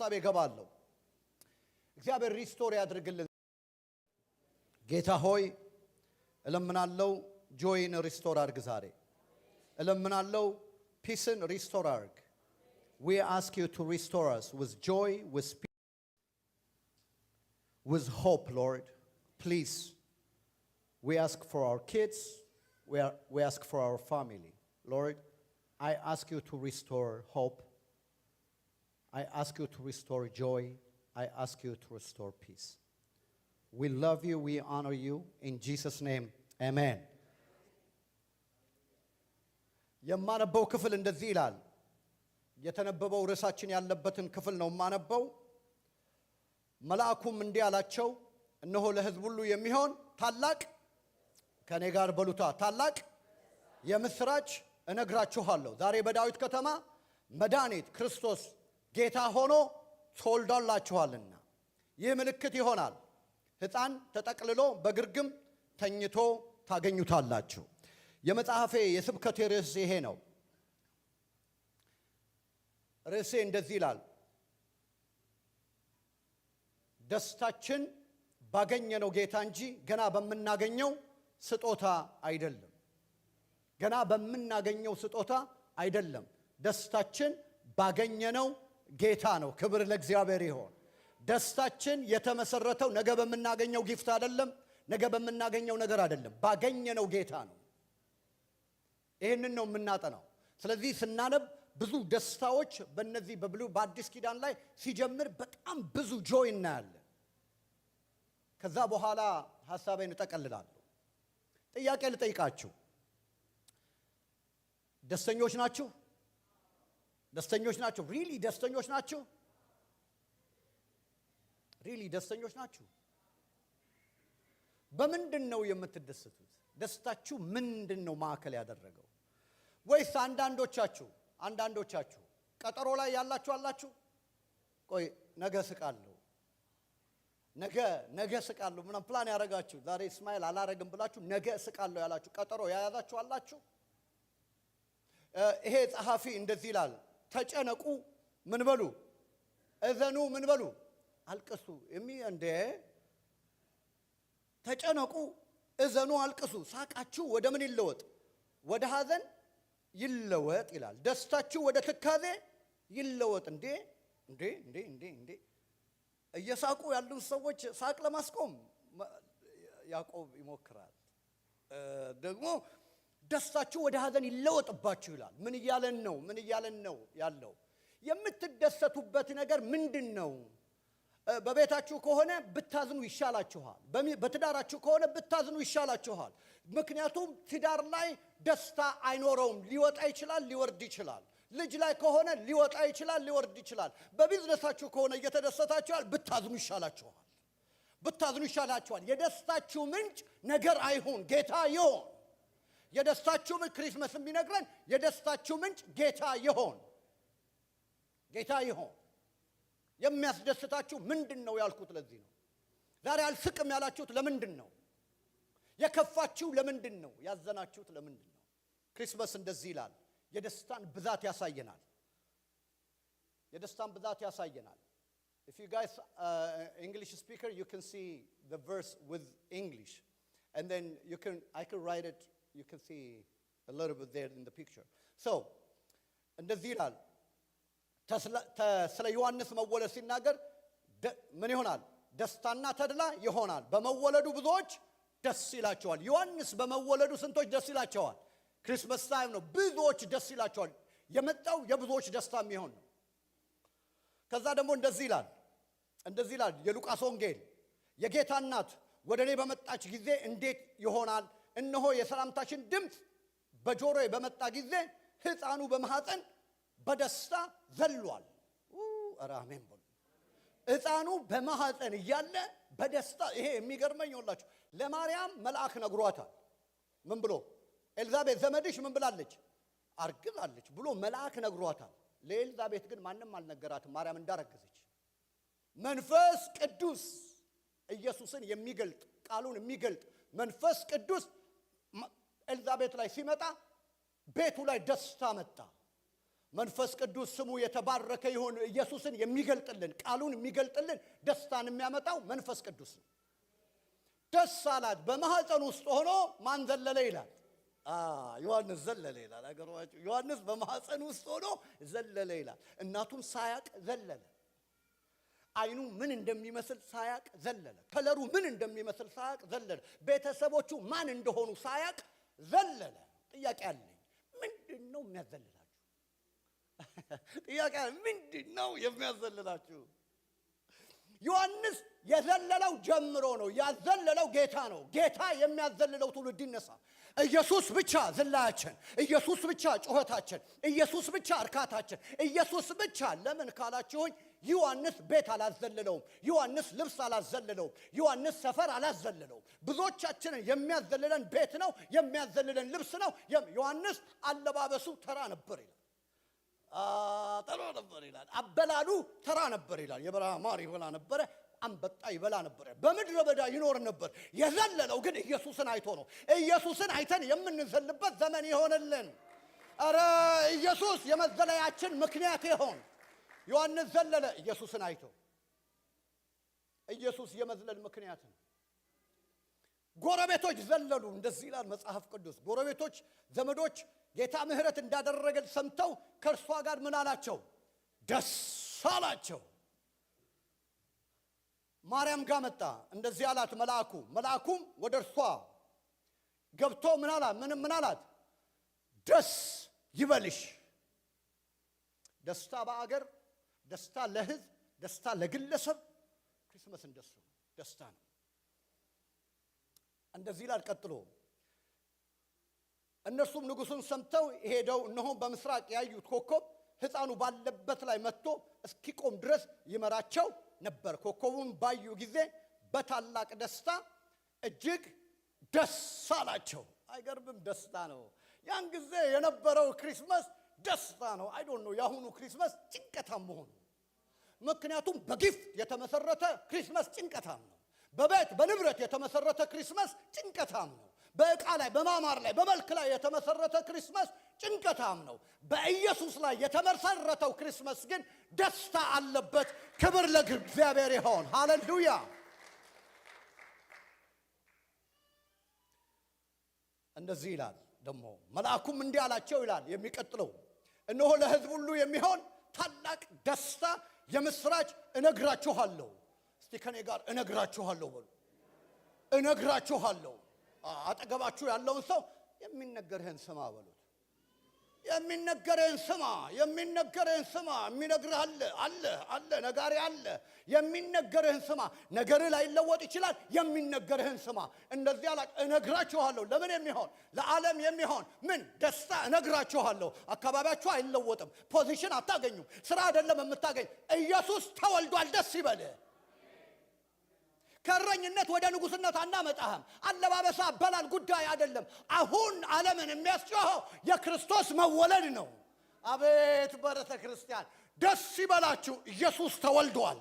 ሀሳቤ እገባለሁ። እግዚአብሔር restore ያድርግልን። ጌታ ሆይ እለምናለው፣ joy ን restore አድርግ። ዛሬ እለምናለው፣ peace ን restore አድርግ። We ask you to restore us with joy, with peace, with hope, Lord. Please, we ask for our kids, we ask for our family. Lord, I ask you to restore hope. I ask you to restore joy. I ask you to restore peace. We love you. We honor you. In Jesus' name, amen. የማነበው ክፍል እንደዚህ ይላል። የተነበበው ርዕሳችን ያለበትን ክፍል ነው የማነበው። መልአኩም እንዲህ አላቸው፣ እነሆ ለሕዝብ ሁሉ የሚሆን ታላቅ፣ ከእኔ ጋር በሉታ፣ ታላቅ የምስራች እነግራችኋለሁ። ዛሬ በዳዊት ከተማ መድኃኒት ክርስቶስ ጌታ ሆኖ ተወልዶላችኋልና። ይህ ምልክት ይሆናል፣ ሕፃን ተጠቅልሎ በግርግም ተኝቶ ታገኙታላችሁ። የመጽሐፌ የስብከቴ ርዕስ ይሄ ነው። ርዕሴ እንደዚህ ይላል፣ ደስታችን ባገኘነው ጌታ እንጂ ገና በምናገኘው ስጦታ አይደለም። ገና በምናገኘው ስጦታ አይደለም። ደስታችን ባገኘነው ጌታ ነው። ክብር ለእግዚአብሔር ይሆን። ደስታችን የተመሰረተው ነገ በምናገኘው gift አይደለም። ነገ በምናገኘው ነገር አይደለም። ባገኘነው ጌታ ነው። ይህንን ነው የምናጠናው። ስለዚህ ስናነብ ብዙ ደስታዎች በእነዚህ በብሉይ በአዲስ ኪዳን ላይ ሲጀምር በጣም ብዙ joy እናያለን። ከዛ በኋላ ሀሳቤን እጠቀልላለሁ። ጥያቄ ልጠይቃችሁ። ደስተኞች ናችሁ? ደስተኞች ናችሁ? Really ደስተኞች ናችሁ? Really ደስተኞች ናችሁ? በምንድን ነው የምትደሰቱት? ደስታችሁ ምንድን ነው ማዕከል ያደረገው? ወይስ አንዳንዶቻችሁ ቀጠሮ ላይ ያላችሁ አላችሁ? ቆይ ነገ ስቃለሁ፣ ነገ ነገ ስቃለሁ ምናምን ፕላን ያደረጋችሁ፣ ዛሬ smile አላረግም ብላችሁ ነገ ስቃለሁ ያላችሁ፣ ቀጠሮ የያዛችሁ አላችሁ? ይሄ ጸሐፊ እንደዚህ ይላል፣ ተጨነቁ፣ ምን በሉ፣ እዘኑ፣ ምን በሉ፣ አልቅሱ። እንዴ፣ ተጨነቁ፣ እዘኑ፣ አልቅሱ። ሳቃችሁ ወደ ምን ይለወጥ? ወደ ሐዘን ይለወጥ ይላል። ደስታችሁ ወደ ትካዜ ይለወጥ። እንዴ እንዴ እንዴ እንዴ እንዴ! እየሳቁ ያሉ ሰዎች ሳቅ ለማስቆም ያዕቆብ ይሞክራል። ደግሞ ደስታችሁ ወደ ሐዘን ይለወጥባችሁ ይላል። ምን እያለን ነው? ምን እያለን ነው ያለው? የምትደሰቱበት ነገር ምንድን ነው? በቤታችሁ ከሆነ ብታዝኑ ይሻላችኋል። በትዳራችሁ ከሆነ ብታዝኑ ይሻላችኋል። ምክንያቱም ትዳር ላይ ደስታ አይኖረውም። ሊወጣ ይችላል፣ ሊወርድ ይችላል። ልጅ ላይ ከሆነ ሊወጣ ይችላል፣ ሊወርድ ይችላል። በቢዝነሳችሁ ከሆነ እየተደሰታችሁ ብታዝኑ ይሻላችኋል። ብታዝኑ ይሻላችኋል። የደስታችሁ ምንጭ ነገር አይሁን፣ ጌታ ይሁን። የደስታችሁ ምንጭ፣ Christmas የሚነግረን የደስታችሁ ምንጭ ጌታ ይሁን፣ ጌታ ይሁን። የሚያስደስታችሁ ምንድን ነው ያልኩት ለዚህ ነው። ዛሬ አልስቅም ያላችሁት ለምንድን ነው? የከፋችሁ ለምንድን ነው? ያዘናችሁት ለምንድን ነው? Christmas እንደዚህ ይላል። የደስታን ብዛት ያሳየናል። የደስታን ብዛት ያሳየናል። If you guys English speaker, you can see the verse with English, and then you can I can write it. You can see a little bit there in the picture. So, እንደዚህ ይላል። ስለ ዮሐንስ መወለድ ሲናገር ምን ይሆናል? ደስታና ተድላ ይሆናል። በመወለዱ ብዙዎች ደስ ይላቸዋል። ዮሐንስ በመወለዱ ስንቶች ደስ ይላቸዋል? Christmas time ነው። ብዙዎች ደስ ይላቸዋል። የመጣው የብዙዎች ደስታ የሚሆን ነው። ከዛ ደግሞ እንደዚህ ይላል የሉቃስ ወንጌል፣ የጌታ እናት ወደ እኔ በመጣች ጊዜ እንዴት ይሆናል? እነሆ የሰላምታሽን ድምፅ በጆሮዬ በመጣ ጊዜ ሕፃኑ በማኅፀን በደስታ ዘሏል። ኧረ አሜን በሉ። ሕፃኑ በማኅፀን እያለ በደስታ። ይሄ የሚገርመኝ ይኸውላችሁ፣ ለማርያም መልአክ ነግሯታል። ምን ብሎ? ኤልዛቤት ዘመድሽ ምን ብላለች? አርግዛለች ብሎ መልአክ ነግሯታል። ለኤልዛቤት ግን ማንም አልነገራትም ማርያም እንዳረገዘች። መንፈስ ቅዱስ፣ ኢየሱስን የሚገልጥ፣ ቃሉን የሚገልጥ መንፈስ ቅዱስ ኤልዛቤት ላይ ሲመጣ ቤቱ ላይ ደስታ መጣ። መንፈስ ቅዱስ ስሙ የተባረከ ይሁን። ኢየሱስን የሚገልጥልን፣ ቃሉን የሚገልጥልን፣ ደስታን የሚያመጣው መንፈስ ቅዱስ ነው። ደስ አላት። በማህፀን ውስጥ ሆኖ ማን ዘለለ ይላል? ዮሐንስ ዘለለ ይላል። አገሯችሁ ዮሐንስ በማህፀን ውስጥ ሆኖ ዘለለ ይላል። እናቱን ሳያቅ ዘለለ። አይኑ ምን እንደሚመስል ሳያቅ ዘለለ። ከለሩ ምን እንደሚመስል ሳያቅ ዘለለ። ቤተሰቦቹ ማን እንደሆኑ ሳያቅ ዘለለ። ጥያቄ አለኝ። ምንድን ነው የሚያዘልላችሁ? ጥያቄ አለኝ። ምንድን ነው የሚያዘልላችሁ? ዮሐንስ የዘለለው ጀምሮ ነው። ያዘለለው ጌታ ነው። ጌታ የሚያዘልለው ትውልድ ይነሳ። ኢየሱስ ብቻ ዝላያችን፣ ኢየሱስ ብቻ ጩኸታችን፣ ኢየሱስ ብቻ እርካታችን፣ ኢየሱስ ብቻ። ለምን ካላችሁኝ ዮሐንስ ቤት አላዘለለውም። ዮሐንስ ልብስ አላዘለለውም። ዮሐንስ ሰፈር አላዘለለውም። ብዙዎቻችንን የሚያዘልለን ቤት ነው፣ የሚያዘልለን ልብስ ነው። ዮሐንስ አለባበሱ ተራ ነበር ይላል። ተራ ነበር ይላል። አበላሉ ተራ ነበር ይላል። የበረሃ ማር ይበላ ነበረ፣ አንበጣ ይበላ ነበር፣ በምድረ በዳ ይኖር ነበር። የዘለለው ግን ኢየሱስን አይቶ ነው። ኢየሱስን አይተን የምንዘልበት ዘመን ይሆንልን። ኧረ ኢየሱስ የመዘለያችን ምክንያት ይሆን። ዮሐንስ ዘለለ ኢየሱስን አይቶ። ኢየሱስ የመዝለል ምክንያት ነው። ጎረቤቶች ዘለሉ። እንደዚህ ይላል መጽሐፍ ቅዱስ። ጎረቤቶች፣ ዘመዶች ጌታ ምሕረት እንዳደረገ ሰምተው ከእርሷ ጋር ምን አላቸው? ደስ አላቸው። ማርያም ጋር መጣ። እንደዚህ አላት መልአኩ። መልአኩም ወደ እርሷ ገብቶ ምን አላት? ምን አላት? ደስ ይበልሽ። ደስታ በአገር፣ ደስታ ለሕዝብ፣ ደስታ ለግለሰብ። Christmas እንደሱ ደስታ ነው። እንደዚህ ይላል ቀጥሎ፣ እነርሱም ንጉሡን ሰምተው ሄደው እነሆ በምስራቅ ያዩት ኮከብ ሕፃኑ ባለበት ላይ መጥቶ እስኪቆም ድረስ ይመራቸው ነበር። ኮከቡን ባዩ ጊዜ በታላቅ ደስታ እጅግ ደስ አላቸው። አይገርምም? ደስታ ነው። ያን ጊዜ የነበረው Christmas ደስታ ነው። I don't know የአሁኑ Christmas ጭንቀታም መሆኑ። ምክንያቱም በ gift የተመሰረተ Christmas ጭንቀታም ነው። በቤት በንብረት የተመሰረተ Christmas ጭንቀታም ነው። በዕቃ ላይ፣ በማማር ላይ፣ በመልክ ላይ የተመሰረተ Christmas ጭንቀታም ነው። በኢየሱስ ላይ የተመሰረተው Christmas ግን ደስታ አለበት። ክብር ለእግዚአብሔር ይሆን። ሃሌሉያ። እንደዚህ ይላል ደግሞ፣ መልአኩም እንዲህ አላቸው ይላል የሚቀጥለው፣ እነሆ ለሕዝብ ሁሉ የሚሆን ታላቅ ደስታ የምስራች እነግራችኋለሁ። እስቲ ከኔ ጋር እነግራችኋለሁ በሉ። እነግራችኋለሁ። አጠገባችሁ ያለውን ሰው የሚነገርህን ስማ በሉት። የሚነገርህን ስማ፣ የሚነገርህን ስማ። የሚነግርህ አለ፣ አለ፣ አለ፣ ነጋሪ አለ። የሚነገርህን ስማ። ነገርህ ላይለወጥ ይችላል። የሚነገርህን ስማ። እንደዚህ አላቸው፣ እነግራችኋለሁ። ለምን የሚሆን? ለዓለም የሚሆን ምን ደስታ እነግራችኋለሁ። አካባቢያችሁ አይለወጥም። Position አታገኙም። ስራ አይደለም የምታገኝ። ኢየሱስ ተወልዷል። ደስ ይበልህ። ከእረኝነት ወደ ንጉስነት አናመጣህም። አለባበስ፣ አበላል ጉዳይ አይደለም። አሁን ዓለምን የሚያስጮኸው የክርስቶስ መወለድ ነው። አቤት በረተ ክርስቲያን ደስ ይበላችሁ፣ ኢየሱስ ተወልዷል።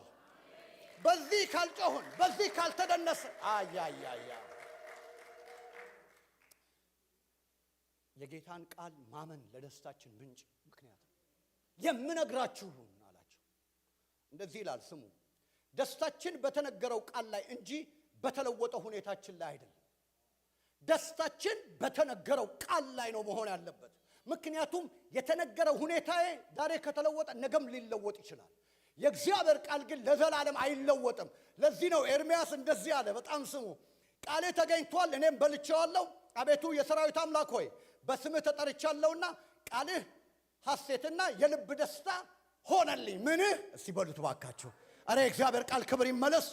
በዚህ ካልጮህን፣ በዚህ ካልተደነሰ፣ አያያያ የጌታን ቃል ማመን ለደስታችን ምንጭ ምክንያት ነው። የምነግራችሁን አላቸው። እንደዚህ ይላል ስሙ፣ ደስታችን በተነገረው ቃል ላይ እንጂ በተለወጠ ሁኔታችን ላይ አይደለም። ደስታችን በተነገረው ቃል ላይ ነው መሆን ያለበት። ምክንያቱም የተነገረው ሁኔታዬ ዛሬ ከተለወጠ ነገም ሊለወጥ ይችላል። የእግዚአብሔር ቃል ግን ለዘላለም አይለወጥም። ለዚህ ነው ኤርምያስ እንደዚህ አለ። በጣም ስሙ። ቃሌ ተገኝቷል፣ እኔም በልቼዋለሁ። አቤቱ የሰራዊት አምላክ ሆይ በስምህ ተጠርቻለሁና ቃልህ ሐሴትና የልብ ደስታ ሆነልኝ። ምንህ? እስቲ በሉት ባካችሁ። አረ የእግዚአብሔር ቃል ክብር ይመለስ።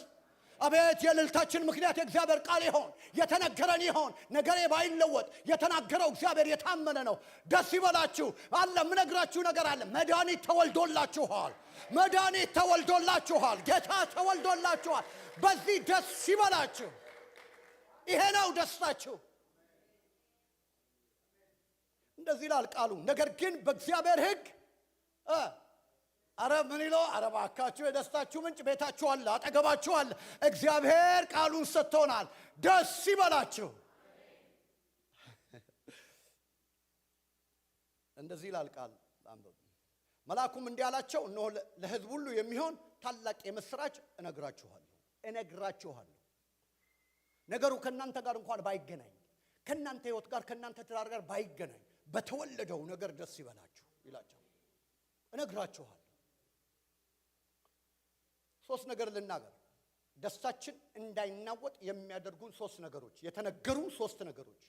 አቤት የእልልታችን ምክንያት የእግዚአብሔር ቃል ይሆን፣ የተነገረን ይሆን። ነገሬ ባይለወጥ የተናገረው እግዚአብሔር የታመነ ነው። ደስ ይበላችሁ። አለ የምነግራችሁ ነገር አለ። መድኃኒት ተወልዶላችኋል። መድኃኒት ተወልዶላችኋል። ጌታ ተወልዶላችኋል። በዚህ ደስ ይበላችሁ። ይሄ ነው ደስታችሁ። እንደዚህ ይላል ቃሉ። ነገር ግን በእግዚአብሔር ሕግ አረ ምን ይለው? አረ እባካችሁ የደስታችሁ ምንጭ ቤታችሁ አለ፣ አጠገባችሁ አለ። እግዚአብሔር ቃሉን ሰጥቶናል። ደስ ይበላችሁ። እንደዚህ ይላል ቃል አንብብ። መልአኩም እንዲህ አላቸው፣ እነሆ ለሕዝብ ሁሉ የሚሆን ታላቅ የምስራች እነግራችኋለሁ እነግራችኋለሁ። ነገሩ ከእናንተ ጋር እንኳን ባይገናኝ፣ ከእናንተ ሕይወት ጋር፣ ከእናንተ ትዳር ጋር ባይገናኝ፣ በተወለደው ነገር ደስ ይበላችሁ ይላቸው። እነግራችኋለሁ። ሶስት ነገር ልናገር። ደስታችን እንዳይናወጥ የሚያደርጉን ሶስት ነገሮች፣ የተነገሩ ሶስት ነገሮች።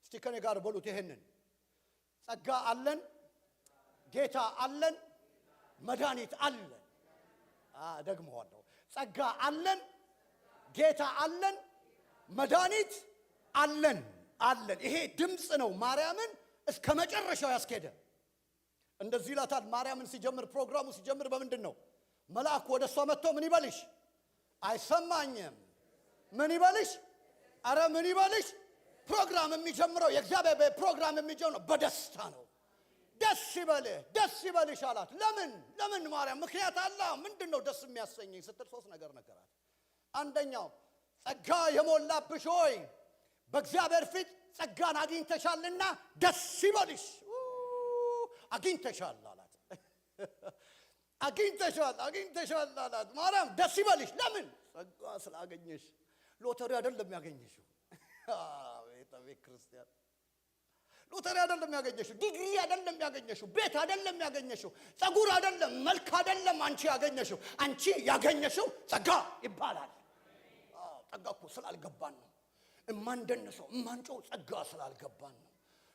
እስቲ ከኔ ጋር በሉት ይሄንን። ጸጋ አለን፣ ጌታ አለን፣ መድኃኒት አለን። ደግመዋለሁ። ጸጋ አለን፣ ጌታ አለን፣ መድኃኒት አለን አለን። ይሄ ድምፅ ነው ማርያምን እስከ መጨረሻው ያስኬደ። እንደዚህ ይላታል። ማርያምን ሲጀምር፣ ፕሮግራሙ ሲጀምር በምንድን ነው? መልአኩ ወደ እሷ መጥቶ ምን ይበልሽ? አይሰማኝም። ምን ይበልሽ? አረ ምን ይበልሽ? ፕሮግራም የሚጀምረው፣ የእግዚአብሔር ቤት ፕሮግራም የሚጀምረው በደስታ ነው። ደስ ይበልህ፣ ደስ ይበልሽ አላት። ለምን? ለምን ማርያም? ምክንያት አለ። ምንድን ነው ደስ የሚያሰኘኝ ስትል ሶስት ነገር ነገራት። አንደኛው፣ ጸጋ የሞላብሽ ሆይ፣ በእግዚአብሔር ፊት ጸጋን አግኝተሻልና ደስ ይበልሽ። አግኝተሻል አላት። አግኝተሻል፣ አግኝተሻል አላት። ማርያም ደስ ይበልሽ። ለምን? ጸጋ ስላገኘሽ። ሎተሪ አይደለም ያገኘሽው። አቤት አቤት ክርስቲያን፣ ሎተሪ አይደለም ያገኘሽው፣ ዲግሪ አይደለም ያገኘሽው፣ ቤት አይደለም ያገኘሽው፣ ጸጉር አይደለም፣ መልክ አይደለም አንቺ ያገኘሽው። አንቺ ያገኘሽው ጸጋ ይባላል። አዎ፣ ጸጋ እኮ ስላልገባን ነው እማንደንሰው፣ እማንጮው፣ ጸጋ ስላልገባን ነው።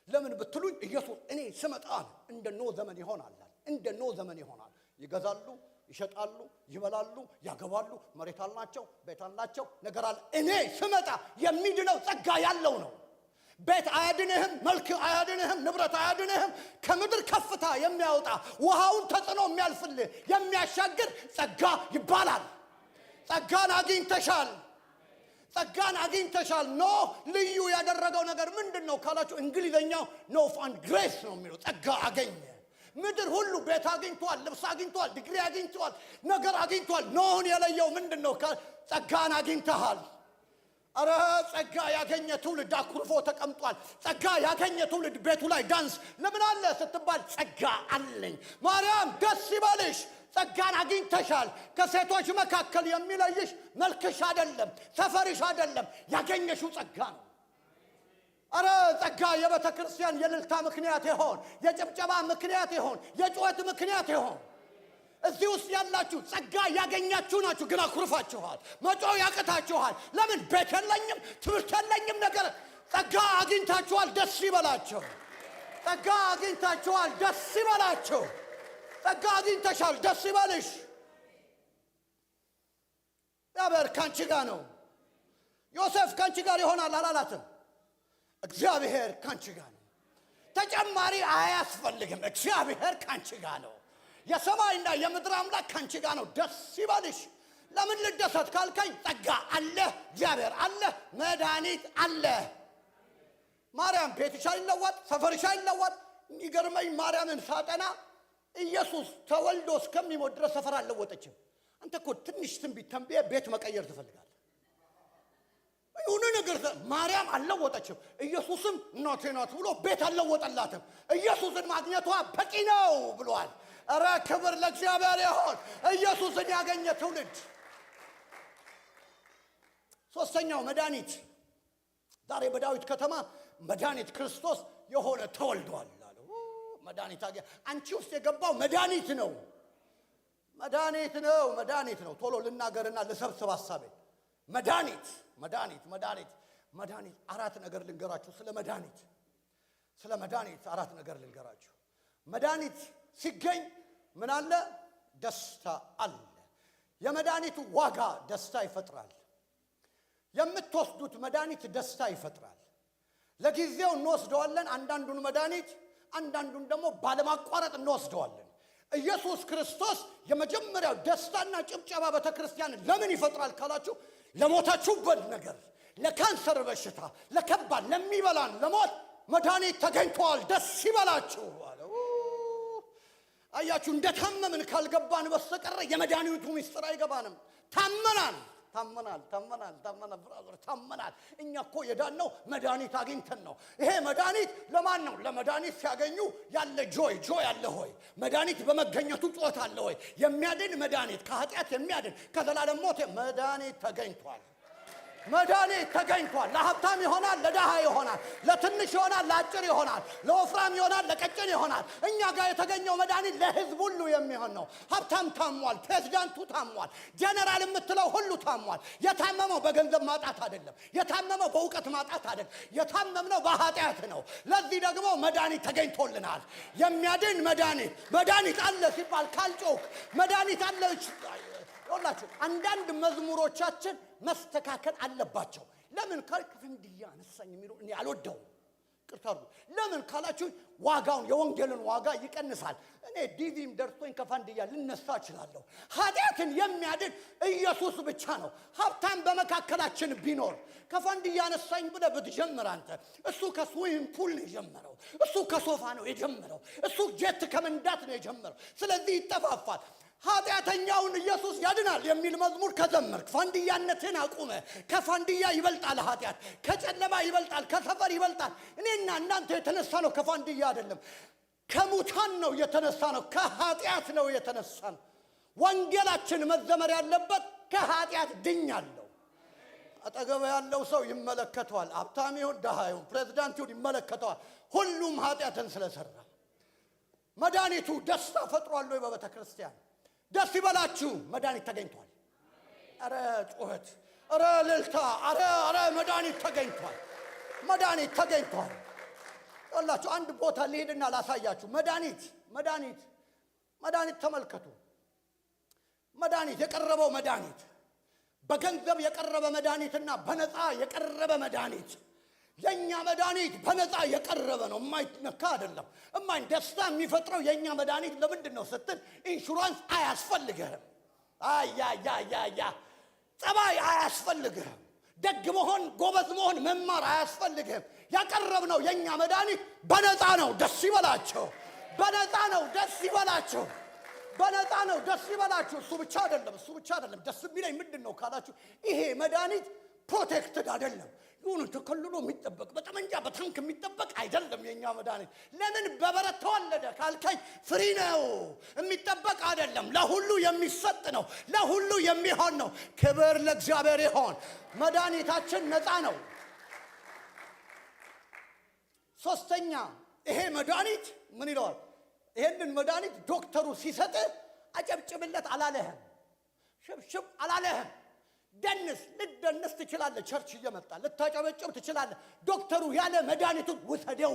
ለምን ብትሉኝ ኢየሱስ እኔ ስመጣ እንደ ኖህ ዘመን ይሆናል። እንደ ኖህ ዘመን ይሆናል። ይገዛሉ፣ ይሸጣሉ፣ ይበላሉ፣ ያገባሉ፣ መሬት አላቸው፣ ቤት አላቸው፣ ነገር አለ። እኔ ስመጣ የሚድነው ጸጋ ያለው ነው። ቤት አያድንህም፣ መልክ አያድንህም፣ ንብረት አያድንህም። ከምድር ከፍታ የሚያወጣ፣ ውሃውን ተጽዕኖ የሚያልፍልህ፣ የሚያሻግር ጸጋ ይባላል። ጸጋን አግኝተሻል። ጸጋን አግኝተሻል። ኖህ ልዩ ያደረገው ነገር ምንድን ነው ካላችሁ እንግሊዘኛው "Noah found grace" ነው የሚለው። ጸጋ አገኘ። ምድር ሁሉ ቤት አግኝቷል፣ ልብስ አግኝቷል፣ ዲግሪ አግኝቷል፣ ነገር አግኝቷል። ኖህን የለየው ምንድን ነው? ጸጋን አግኝተሃል። አረ ጸጋ ያገኘ ትውልድ አኩርፎ ተቀምጧል። ጸጋ ያገኘ ትውልድ ቤቱ ላይ ዳንስ ለምን አለ ስትባል ጸጋ አለኝ። ማርያም ደስ ይበልሽ፣ ጸጋን አግኝተሻል። ከሴቶች መካከል የሚለይሽ መልክሽ አይደለም፣ ሰፈርሽ አይደለም፣ ያገኘሽው ጸጋ ነው። አረ ጸጋ የቤተ ክርስቲያን የእልልታ ምክንያት ይሆን፣ የጭብጨባ ምክንያት ይሆን፣ የጩኸት ምክንያት ይሆን። እዚህ ውስጥ ያላችሁ ጸጋ ያገኛችሁ ናችሁ፣ ግን አኩርፋችኋል። መጮህ ያቅታችኋል። ለምን? ቤት የለኝም፣ ትምህርት የለኝም፣ ነገር። ጸጋ አግኝታችኋል፣ ደስ ይበላችሁ። ጸጋ አግኝታችኋል፣ ደስ ይበላችሁ። ጸጋ አግኝተሻል፣ ደስ ይበልሽ። እግዚአብሔር ካንቺ ጋር ነው። ዮሴፍ ካንቺ ጋር ይሆናል አላላትም። እግዚአብሔር ካንቺ ጋር ነው። ተጨማሪ አያስፈልግም። እግዚአብሔር ካንቺ ጋር ነው። የሰማይና የምድር አምላክ ካንቺ ጋር ነው። ደስ ይበልሽ። ለምን ልደሰት ካልከኝ ጸጋ አለ፣ እግዚአብሔር አለ፣ መድኃኒት አለ። ማርያም ቤትሽ አይለወጥ፣ ሰፈርሽ አይለወጥ። የሚገርመኝ ማርያምን ሳጠና ኢየሱስ ተወልዶ እስከሚሞት ድረስ ሰፈር አልለወጠችም። አንተ እኮ ትንሽ ትንቢት ተንብየ ቤት መቀየር ትፈልጋለህ። የሆነ ነገር ማርያም አልለወጠችም። ኢየሱስም እናቴ ናት ብሎ ቤት አልለወጠላትም። ኢየሱስን ማግኘቷ በቂ ነው ብሏል። እረ ክብር ለእግዚአብሔር ይሁን። ኢየሱስን ያገኘ ትውልድ። ሶስተኛው መድኃኒት። ዛሬ በዳዊት ከተማ መድኃኒት ክርስቶስ የሆነ ተወልዷል አለ። መድኃኒት አንቺ ውስጥ የገባው መድኃኒት ነው። መድኃኒት ነው። መድኃኒት ነው። ቶሎ ልናገርና ልሰብስብ ሀሳቤ። መድኃኒት፣ መድኃኒት፣ መድኃኒት፣ መድኃኒት። አራት ነገር ልንገራችሁ ስለ መድኃኒት። ስለ መድኃኒት አራት ነገር ልንገራችሁ። መድኃኒት ሲገኝ ምን አለ? ደስታ አለ። የመድኃኒቱ ዋጋ ደስታ ይፈጥራል። የምትወስዱት መድኃኒት ደስታ ይፈጥራል። ለጊዜው እንወስደዋለን አንዳንዱን መድኃኒት፣ አንዳንዱን ደግሞ ባለማቋረጥ እንወስደዋለን። ኢየሱስ ክርስቶስ የመጀመሪያው ደስታና ጭብጨባ ቤተ ክርስቲያን ለምን ይፈጥራል ካላችሁ ለሞታችሁበት ነገር፣ ለካንሰር በሽታ፣ ለከባድ ለሚበላን ለሞት መድኃኒት ተገኝቷል፣ ደስ ይበላችሁ አለ። አያችሁ፣ እንደታመምን ካልገባን በስተቀረ የመድኃኒቱ ምስጢር አይገባንም። ታመናል። ታመናል፣ ታመናል፣ ታመናል፣ brother ታመናል። እኛ እኮ የዳነው መድኃኒት አግኝተን ነው። ይሄ መድኃኒት ለማን ነው? ለመድኃኒት ሲያገኙ ያለ joy፣ joy አለ ወይ? መድኃኒት በመገኘቱ ጩኸት አለ ወይ? የሚያድን መድኃኒት፣ ከኃጢአት የሚያድን፣ ከዘላለም ሞት መድኃኒት ተገኝቷል። መድኃኒት ተገኝቷል። ለሀብታም ይሆናል፣ ለድሃ ይሆናል፣ ለትንሽ ይሆናል፣ ለአጭር ይሆናል፣ ለወፍራም ይሆናል፣ ለቀጭን ይሆናል። እኛ ጋር የተገኘው መድኃኒት ለሕዝብ ሁሉ የሚሆን ነው። ሀብታም ታሟል፣ ፕሬዚዳንቱ ታሟል፣ ጀነራል የምትለው ሁሉ ታሟል። የታመመው በገንዘብ ማጣት አይደለም። የታመመው በእውቀት ማጣት አይደለም። የታመምነው በኃጢአት ነው። ለዚህ ደግሞ መድኃኒት ተገኝቶልናል። የሚያድን መድኃኒት። መድኃኒት አለ ሲባል ካልጮክ፣ መድኃኒት አለ ይኸውላችሁ፣ አንዳንድ መዝሙሮቻችን መስተካከል አለባቸው። ለምን ካል ከፈንድያ አነሳኝ የሚለው እኔ አልወደውም። ይቅርታ አድርጉ። ለምን ካላችሁ ዋጋውን፣ የወንጌልን ዋጋ ይቀንሳል። እኔ DV ም ደርሶኝ ከፋንድያ ልነሳ እችላለሁ። ኃጢአትን የሚያድን ኢየሱስ ብቻ ነው። ሀብታም በመካከላችን ቢኖር ከፋንድያ አነሳኝ ብለህ ብትጀምር አንተ፣ እሱ ከ swimming pool ነው የጀመረው። እሱ ከሶፋ ነው የጀመረው። እሱ ጄት ከመንዳት ነው የጀመረው። ስለዚህ ይጠፋፋል። ኃጢአተኛውን ኢየሱስ ያድናል የሚል መዝሙር ከዘመርክ ፋንድያነትህን አቁመ። ከፋንድያ ይበልጣል ኃጢአት፣ ከጨለማ ይበልጣል፣ ከሰፈር ይበልጣል። እኔና እናንተ የተነሳ ነው ከፋንድያ አይደለም፣ ከሙታን ነው የተነሳ ነው፣ ከኃጢአት ነው የተነሳ ነው። ወንጌላችን መዘመር ያለበት ከኃጢአት ድኛለሁ። አጠገብ ያለው ሰው ይመለከተዋል። ሀብታም ይሁን ድሃ ይሁን ፕሬዚዳንት ይሁን ይመለከተዋል። ሁሉም ኃጢአትን ስለሰራ መድኃኒቱ ደስታ ፈጥሯል ወይ በቤተ ክርስቲያን? ደስ ይበላችሁ፣ መድኃኒት ተገኝቷል። ኧረ ጩኸት፣ ኧረ እልልታ፣ ኧረ ኧረ መድኃኒት ተገኝቷል። መድኃኒት ተገኝቷል። ይኸውላችሁ፣ አንድ ቦታ ልሄድና ላሳያችሁ። መድኃኒት፣ መድኃኒት፣ መድኃኒት ተመልከቱ። መድኃኒት፣ የቀረበው መድኃኒት፣ በገንዘብ የቀረበ መድኃኒትና በነፃ የቀረበ መድኃኒት። የእኛ መድኃኒት በነፃ የቀረበ ነው፣ የማይነካ አይደለም። እማኝ ደስታ የሚፈጥረው የእኛ መድኃኒት ለምንድን ነው ስትል ኢንሹራንስ አያስፈልግህም። አያያያያ ጸባይ አያስፈልግህም። ደግ መሆን፣ ጎበዝ መሆን፣ መማር አያስፈልግህም። ያቀረብነው የእኛ መድኃኒት በነፃ ነው። ደስ ይበላቸው። በነፃ ነው። ደስ ይበላቸው። በነፃ ነው። ደስ ይበላችሁ። እሱ ብቻ አይደለም፣ እሱ ብቻ አይደለም። ደስ የሚለኝ ምንድን ነው ካላችሁ ይሄ መድኃኒት protected አይደለም። የሆነ ተከልሎ የሚጠበቅ፣ በጠመንጃ በታንክ የሚጠበቅ አይደለም የኛ መድኃኒት። ለምን በበረት ተወለደ ካልከኝ free ነው፣ የሚጠበቅ አይደለም። ለሁሉ የሚሰጥ ነው፣ ለሁሉ የሚሆን ነው። ክብር ለእግዚአብሔር ይሆን። መድኃኒታችን ነፃ ነው። ሶስተኛ፣ ይሄ መድኃኒት ምን ይለዋል? ይሄንን መድኃኒት ዶክተሩ ሲሰጥ አጨብጭብለት አላለህም፣ ሽብሽብ አላለህም። ደንስ፣ ልደንስ ትችላለህ። Church እየመጣ ልታጨበጭብ ትችላለህ። ዶክተሩ ያለ መድኃኒቱን ውሰደው።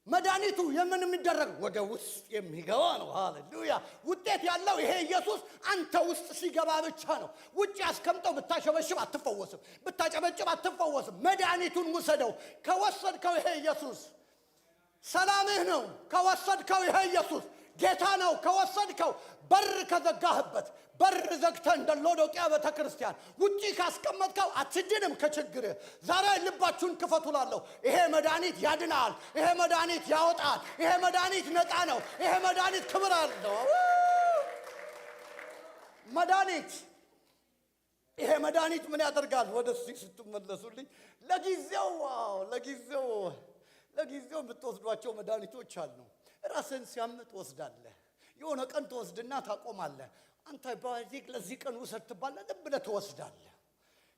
መድኃኒቱ የምን የሚደረግ፣ ወደ ውስጥ የሚገባ ነው። ሃሌሉያ! ውጤት ያለው ይሄ ኢየሱስ አንተ ውስጥ ሲገባ ብቻ ነው። ውጭ አስቀምጠው ብታሸበሽብ አትፈወስም፣ ብታጨበጭብ አትፈወስም። መድኃኒቱን ውሰደው። ከወሰድከው ይሄ ኢየሱስ ሰላምህ ነው። ከወሰድከው ይሄ ኢየሱስ ጌታ ነው። ከወሰድከው፣ በር ከዘጋህበት፣ በር ዘግተህ እንደ ሎዶቅያ ቤተ ክርስቲያን ውጪ ካስቀመጥከው አትድንም ከችግርህ። ዛሬ ልባችሁን ክፈቱ ላለሁ። ይሄ መድኃኒት ያድናል። ይሄ መድኃኒት ያወጣል። ይሄ መድኃኒት ነፃ ነው። ይሄ መድኃኒት ክብር አለው። መድኃኒት፣ ይሄ መድኃኒት ምን ያደርጋል? ወደ እሱ ስትመለሱልኝ ለጊዜው፣ wow፣ ለጊዜው የምትወስዷቸው መድኃኒቶች አሉ። ራስን ሲያምህ ትወስዳለህ። የሆነ ቀን ትወስድና ታቆማለህ። አንታይባዮቲክ ለዚህ ቀን ውሰድ ትባላለህ፣ ዝም ብለህ ትወስዳለህ።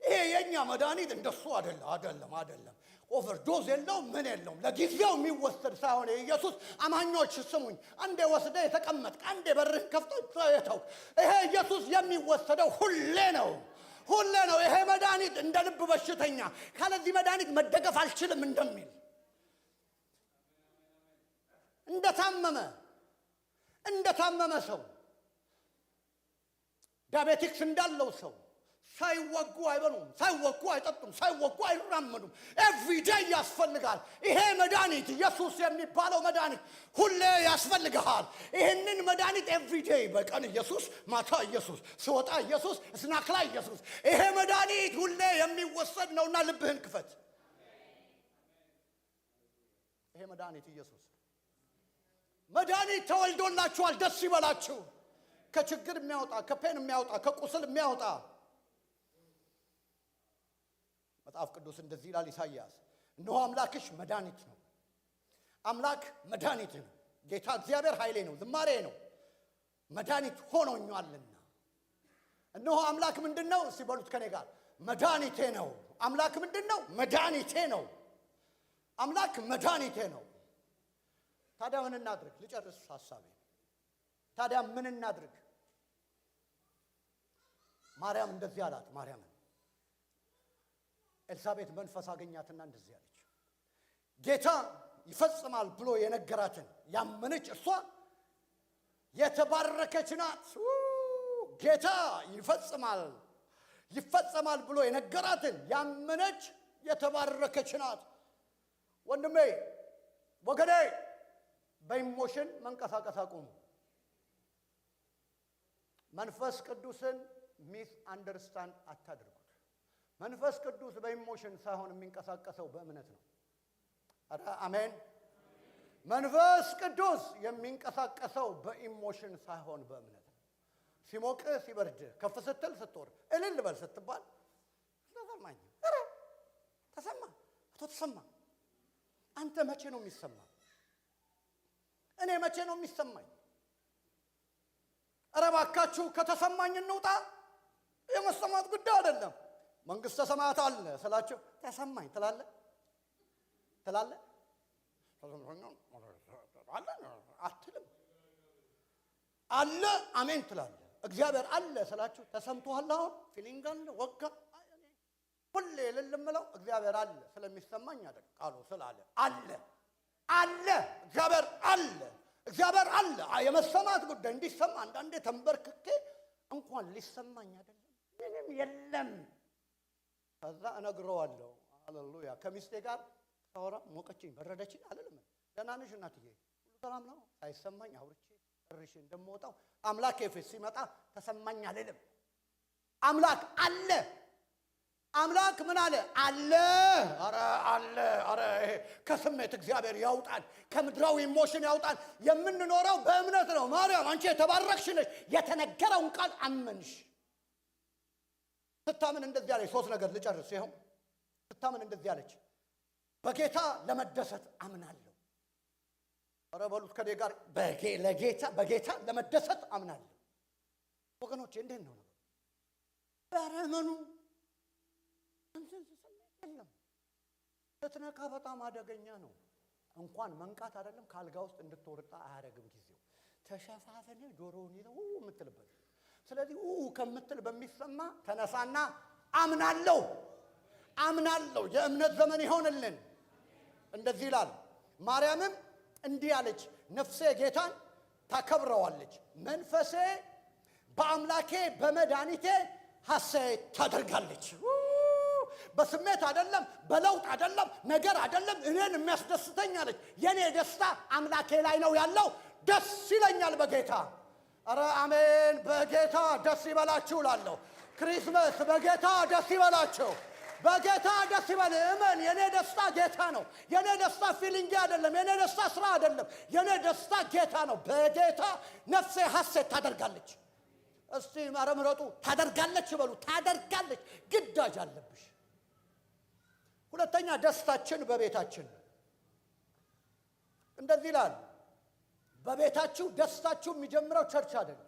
ይሄ የእኛ መድኃኒት እንደሱ አይደለም፣ አይደለም፣ አይደለም። Overdose የለውም፣ ምን የለውም። ለጊዜው የሚወሰድ ሳይሆን የኢየሱስ አማኞች ስሙኝ፣ አንዴ ወስደህ የተቀመጥክ፣ አንዴ በርህን ከፍተህ የተውክ፣ ይሄ ኢየሱስ የሚወሰደው ሁሌ ነው፣ ሁሌ ነው። ይሄ መድኃኒት እንደ ልብ በሽተኛ ካለዚህ መድኃኒት መደገፍ አልችልም እንደሚል፣ እንደታመመ ሰው፣ diabetics እንዳለው ሰው ሳይወጉ አይበሉም፣ ሳይወጉ አይጠጡም፣ ሳይወጉ አይራመዱም። Everyday ያስፈልጋል። ይሄ መድኃኒት፣ ኢየሱስ የሚባለው መድኃኒት ሁሌ ያስፈልግሃል። ይህንን መድኃኒት everyday፣ በቀን ኢየሱስ፣ ማታ ኢየሱስ፣ ስወጣ ኢየሱስ፣ snack ላይ ኢየሱስ። ይሄ መድኃኒት ሁሌ የሚወሰድ ነውና ልብህን ክፈት። ይሄ መድኃኒት ኢየሱስ፣ መድኃኒት ተወልዶላችኋል። ደስ ይበላችሁ። ከችግር የሚያወጣ፣ ከ pain የሚያወጣ፣ ከቁስል የሚያወጣ። መጽሐፍ ቅዱስ እንደዚህ ይላል ኢሳይያስ፣ እነሆ አምላክሽ መድኃኒት ነው። አምላክ መድኃኒት ነው። ጌታ እግዚአብሔር ኃይሌ ነው፣ ዝማሬ ነው፣ መድኃኒት ሆኖኛልና። እነሆ አምላክ ምንድን ነው? እስቲ በሉት ከኔ ጋር፣ መድኃኒቴ ነው። አምላክ ምንድን ነው? መድኃኒቴ ነው። አምላክ መድኃኒቴ ነው። ታዲያ ምን እናድርግ? ልጨርስ ሐሳቤ። ታዲያ ምን እናድርግ? ማርያም እንደዚህ አላት። ማርያምን ኤልሳቤጥ መንፈስ አገኛትና እንደዚህ አለች፣ ጌታ ይፈጽማል ብሎ የነገራትን ያመነች እርሷ የተባረከች ናት። ጌታ ይፈጽማል ይፈጸማል ብሎ የነገራትን ያመነች የተባረከች ናት። ወንድሜ ወገኔ፣ በ emotion መንቀሳቀስ አቁሙ። መንፈስ ቅዱስን misunderstand አታድርጉት። መንፈስ ቅዱስ በ emotion ሳይሆን የሚንቀሳቀሰው በእምነት ነው። ኧረ አሜን። መንፈስ ቅዱስ የሚንቀሳቀሰው በ emotion ሳይሆን በእምነት ነው። ሲሞቅህ ሲበርድህ፣ ከፍ ስትል ስትወርድ፣ እልል በል ስትባል ተሰማኝ፣ ኧረ ተሰማ፣ አቶ ተሰማ፣ አንተ መቼ ነው የሚሰማ? እኔ መቼ ነው የሚሰማኝ? ኧረ እባካችሁ ከተሰማኝ እንውጣ። የመሰማት ጉዳይ አይደለም። መንግስተ ሰማያት አለ ስላቸው ተሰማኝ ትላለህ ትላለህ አትልም። አለ አሜን ትላለህ። እግዚአብሔር አለ ስላችሁ ተሰምቶሃል? አሁን feeling አለ ወጋ። ሁሌ እልል የምለው እግዚአብሔር አለ ስለሚሰማኝ አይደል፣ ቃሉ ስላለ አለ አለ እግዚአብሔር አለ እግዚአብሔር አለ። የመሰማት ጉዳይ እንዲሰማ አንዳንዴ ተንበርክኬ እንኳን ሊሰማኝ አይደለም ምንም የለም። ከዛ እነግረዋለሁ። ሃሌሉያ። ከሚስቴ ጋር ሳወራ ሞቀችኝ በረደችኝ አልልም። ደህና ነሽ እናትዬ፣ ሁሉ ሰላም ነው? ሳይሰማኝ አውርቼ ጨርሼ እንደምወጣው አምላክ ፊት ሲመጣ ተሰማኝ አልልም። አምላክ አለ። አምላክ ምን አለ? አለ። ኧረ አለ። ኧረ ይሄ ከስሜት እግዚአብሔር ያውጣን፣ ከምድራዊ emotion ያውጣን። የምንኖረው በእምነት ነው። ማርያም አንቺ የተባረክሽ ነሽ፣ የተነገረውን ቃል አመንሽ። ስታምን እንደዚህ አለች። ሶስት ነገር ልጨርስ። ይኸው ስታምን እንደዚህ አለች፣ በጌታ ለመደሰት አምናለሁ። ኧረ በሉት ከኔ ጋር፣ ለጌታ በጌታ ለመደሰት አምናለሁ። ወገኖቼ እንዴት ነው ነገሩ? ኧረ እመኑ። የለም ስትነካ በጣም አደገኛ ነው። እንኳን መንቃት አይደለም ከአልጋ ውስጥ እንድትወርጣ አያደርግም። ጊዜው ተሸፋፍነ ጆሮውን ይዘው ኡ የምትልበት። ስለዚህ ኡ ከምትል በሚሰማ ተነሳና አምናለሁ አምናለሁ። የእምነት ዘመን ይሆንልን። እንደዚህ ይላል። ማርያምም እንዲህ አለች፣ ነፍሴ ጌታን ታከብረዋለች፣ መንፈሴ በአምላኬ በመድኃኒቴ ሐሴት ታደርጋለች። በስሜት አይደለም፣ በለውጥ አይደለም፣ ነገር አይደለም፣ እኔን የሚያስደስተኝ አለች። የኔ ደስታ አምላኬ ላይ ነው ያለው። ደስ ይለኛል በጌታ። ኧረ አሜን። በጌታ ደስ ይበላችሁ እላለሁ። Christmas በጌታ ደስ ይበላችሁ። በጌታ ደስ ይበል። እመን። የኔ ደስታ ጌታ ነው። የኔ ደስታ feeling አይደለም። የኔ ደስታ ስራ አይደለም። የኔ ደስታ ጌታ ነው። በጌታ ነፍሴ ሐሴት ታደርጋለች። እስቲ ኧረ ምረጡ። ታደርጋለች በሉ። ታደርጋለች። ግዳጅ አለብሽ። ሁለተኛ ደስታችን በቤታችን ነው። እንደዚህ ይላል፣ በቤታችሁ ደስታችሁ የሚጀምረው church አይደለም።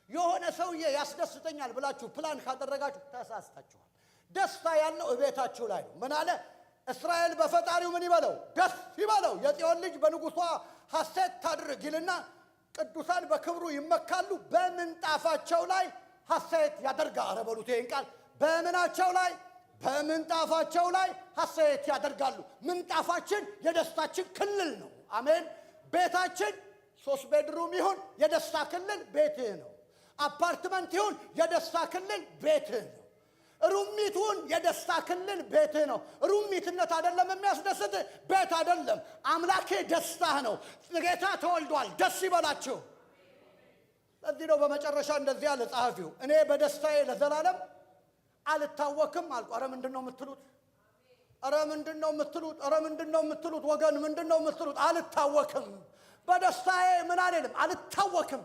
የሆነ ሰውዬ ያስደስተኛል ብላችሁ ፕላን ካደረጋችሁ ተሳስታችኋል። ደስታ ያለው እቤታችሁ ላይ ነው። ምን አለ? እስራኤል በፈጣሪው ምን ይበለው? ደስ ይበለው። የጽዮን ልጅ በንጉሷ ሐሴት ታድርግ ይልና ቅዱሳን በክብሩ ይመካሉ፣ በምንጣፋቸው ላይ ሐሴት ያደርጋል። ኧረ በሉት ይሄን ቃል፣ በምናቸው ላይ? በምንጣፋቸው ላይ ሐሴት ያደርጋሉ። ምንጣፋችን የደስታችን ክልል ነው። አሜን። ቤታችን 3 bedroom ይሁን የደስታ ክልል ቤትህ ነው። አፓርትመንት ይሁን የደስታ ክልል ቤትህ ነው። roommate ኡን የደስታ ክልል ቤትህ ነው። roommate ነት አይደለም የሚያስደስትህ፣ ቤት አይደለም። አምላኬ ደስታህ ነው። ጌታ ተወልዷል፣ ደስ ይበላችሁ። ለዚህ ነው በመጨረሻ እንደዚህ ያለ ጸሐፊው፣ እኔ በደስታዬ ለዘላለም አልታወክም አልኩ። ኧረ ምንድነው የምትሉት? ኧረ ምንድነው የምትሉት? ኧረ ምንድነው የምትሉት? ወገን ምንድነው የምትሉት? አልታወክም። በደስታዬ ምን አልልም፣ አልታወክም።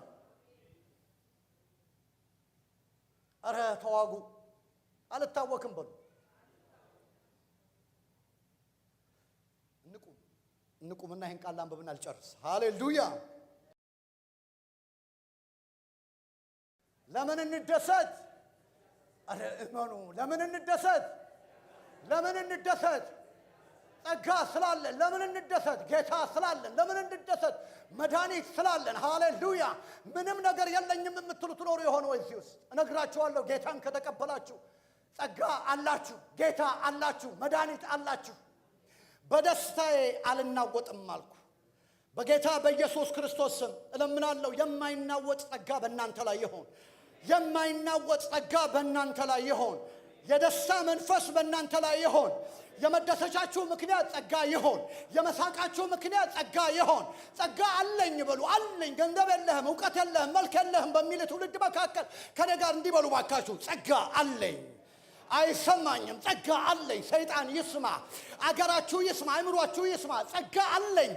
ኧረ ተዋጉ፣ አልታወክም በሉ። እንቁምና ይህን ቃል አንብብና ልጨርስ። ሃሌሉያ። ለምን እንደሰት? ኧረ እመኑ። ለምን እንደሰት? ለምን እንደሰት? ጸጋ ስላለን ለምን እንደሰት? ጌታ ስላለን ለምን እንደሰት? መድኃኒት ስላለን። ሃሌሉያ። ምንም ነገር የለኝም የምትሉ ትኖሩ የሆነ ወይ እዚህ ውስጥ? እነግራችኋለሁ፣ ጌታን ከተቀበላችሁ ጸጋ አላችሁ፣ ጌታ አላችሁ፣ መድኃኒት አላችሁ። በደስታዬ አልናወጥም አልኩ። በጌታ በኢየሱስ ክርስቶስ ስም እለምናለሁ፣ የማይናወጥ ጸጋ በእናንተ ላይ ይሆን። የማይናወጥ ጸጋ በእናንተ ላይ ይሆን። የደስታ መንፈስ በእናንተ ላይ ይሆን። የመደሰቻችሁ ምክንያት ጸጋ ይሆን። የመሳቃችሁ ምክንያት ጸጋ ይሆን። ጸጋ አለኝ በሉ። አለኝ። ገንዘብ የለህም፣ እውቀት የለህም፣ መልክ የለህም በሚል ትውልድ መካከል ከኔ ጋር እንዲበሉ ባካችሁ፣ ጸጋ አለኝ። አይሰማኝም። ጸጋ አለኝ። ሰይጣን ይስማ፣ አገራችሁ ይስማ፣ አይምሯችሁ ይስማ። ጸጋ አለኝ።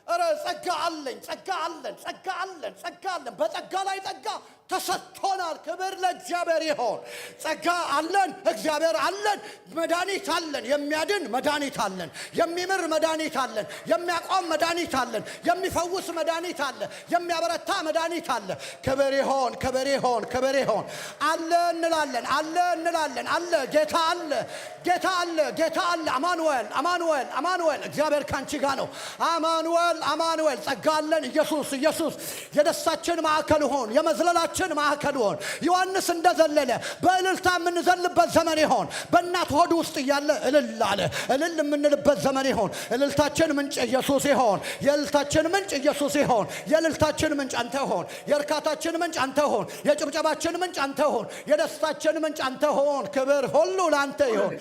እረ ጸጋ አለኝ። ጸጋ አለን። ጸጋ አለን። ጸጋ አለን። በጸጋ ላይ ጸጋ ተሰጥቶናል። ክብር ለእግዚአብሔር ይሆን። ጸጋ አለን። እግዚአብሔር አለን። መድኃኒት አለን። የሚያድን መድኃኒት አለን። የሚምር መድኃኒት አለን። የሚያቆም መድኃኒት አለን። የሚፈውስ መድኃኒት አለ። የሚያበረታ መድኃኒት አለ። ክብር ይሆን፣ ክብር ይሆን፣ ክብር ይሆን። አለ እንላለን፣ አለ እንላለን። አለ፣ ጌታ አለ፣ ጌታ አለ፣ ጌታ አለ። አማኑኤል፣ አማኑኤል፣ አማኑኤል። እግዚአብሔር ካንቺ ጋር ነው። አማኑኤል፣ አማኑኤል። ጸጋ አለን። ኢየሱስ፣ ኢየሱስ የደስታችን ማዕከል ሆን፣ የመዝለላችን ማዕከል ሆን። ዮሐንስ እንደዘለለ በእልልታ የምንዘልበት ዘመን ይሆን። በእናት ሆድ ውስጥ እያለ እልል አለ። እልል የምንልበት ዘመን ይሆን። እልልታችን ምንጭ ኢየሱስ ይሆን። የእልልታችን ምንጭ ኢየሱስ ይሆን። የእልልታችን ምንጭ አንተ ሆን። የእርካታችን ምንጭ አንተ ሆን። የጭብጨባችን ምንጭ አንተ ሆን። የደስታችን ምንጭ አንተ ሆን። ክብር ሁሉ ለአንተ ይሆን።